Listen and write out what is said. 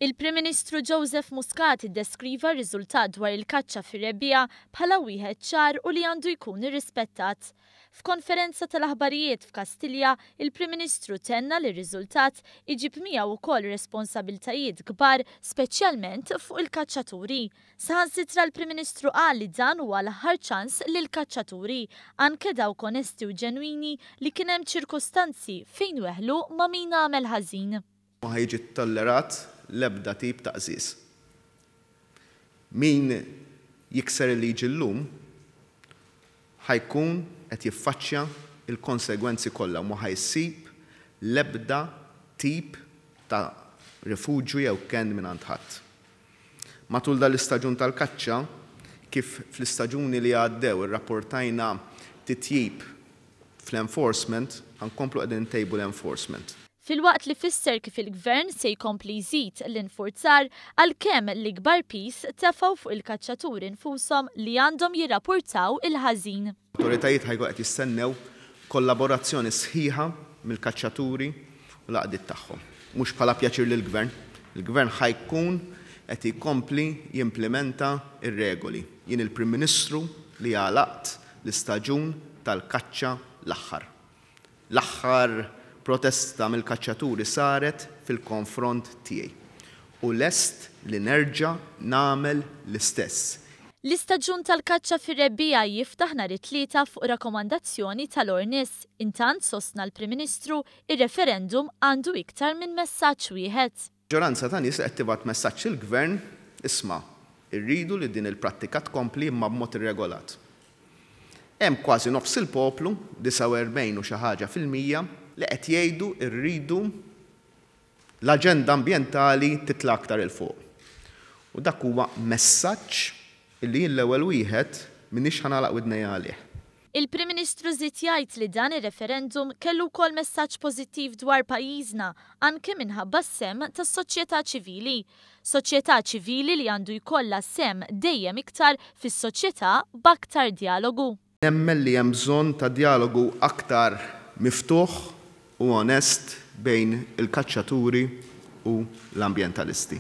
Il-Prim Ministru Joseph Muscat iddeskriva r-riżultat dwar il-kaċċa fir-rebbiegħa bħala wieħed ċar u li għandu jkun irrispettat. F'konferenza tal-aħbarijiet f'Kastilja, il-Prim Ministru tenna li r-riżultat iġib miegħu wkoll responsabiltajiet kbar speċjalment fuq il-kaċċaturi. Saħansitra l-Prim Ministru qal li dan huwa l-aħħar ċans lill-kaċċaturi, anke dawk onesti u ġenwini li kien hemm ċirkustanzi fejn weħlu ma' min għamel ħażin. Ma ħa jiġi ttollerat l-ebda tip ta' qżież. Min jikser il-liġi llum ħa jkun qed jiffaċċja l-konsegwenzi kollha u ma ħa jsib l-ebda tip ta' rifuġju jew kenn mingħand ħadd. Matul dan l-istaġun tal-kaċċa, kif fl-istaġuni li għaddew irrapportajna titjib fl-enforcement, ħa nkomplu qegħdin intejbu l-enforcement. Filwaqt li fisser kif il-Gvern se jkompli jżid l-infurzar, għalkemm l-ikbar piż tefgħu fuq il-kaċċaturi nfushom li għandhom jirrapurtaw il-ħażin. L-awtoritajiet ħa jkunu qed jistennew kollaborazzjoni sħiħa mill-kaċċaturi u l-għaqdiet tagħhom. Mhux bħala pjaċir lill-Gvern. Il-Gvern ħa jkun qed jkompli jimplimenta r-regoli. Jien il-Prim Ministru li għalaqt l-istaġun tal-kaċċa l-aħħar. L-aħħar protesta mill-kaċċaturi saret fil-konfront tiegħi u lest li nerġa' nagħmel l-istess. L-istaġun tal-kaċċa fir-rebbiegħa jiftaħ nhar it-Tlieta fuq rakkomandazzjoni tal-ORNIS. Intant, sostna l-Prim Ministru, ir-referendum għandu iktar minn messaġġ wieħed. Maġġoranza ta' nies li qed tibgħat messaġġ lill-Gvern, isma', irridu li din il-prattika tkompli imma b'mod irregolat. Hemm kważi nofs il-poplu, 49 u xi ħaġa fil-mija, li qed jgħidu rridu l-aġenda ambjentali titla' aktar 'il fuq. U dak huwa messaġġ illi jien l-ewwel wieħed m'iniex ħa nagħlaq widnejja għalih. Il-Prim Ministru żied jgħid li dan ir-referendum kellu wkoll messaġġ pożittiv dwar pajjiżna anke minħabba s-sehem tas-soċjetà ċivili. Soċjetà ċivili li għandu jkollha sehem dejjem iktar fis-soċjetà b'aktar djalogu. Nemmen li hemm bżonn ta' djalogu aktar miftuħ u onest bejn il-kaċċaturi u l-ambjentalisti.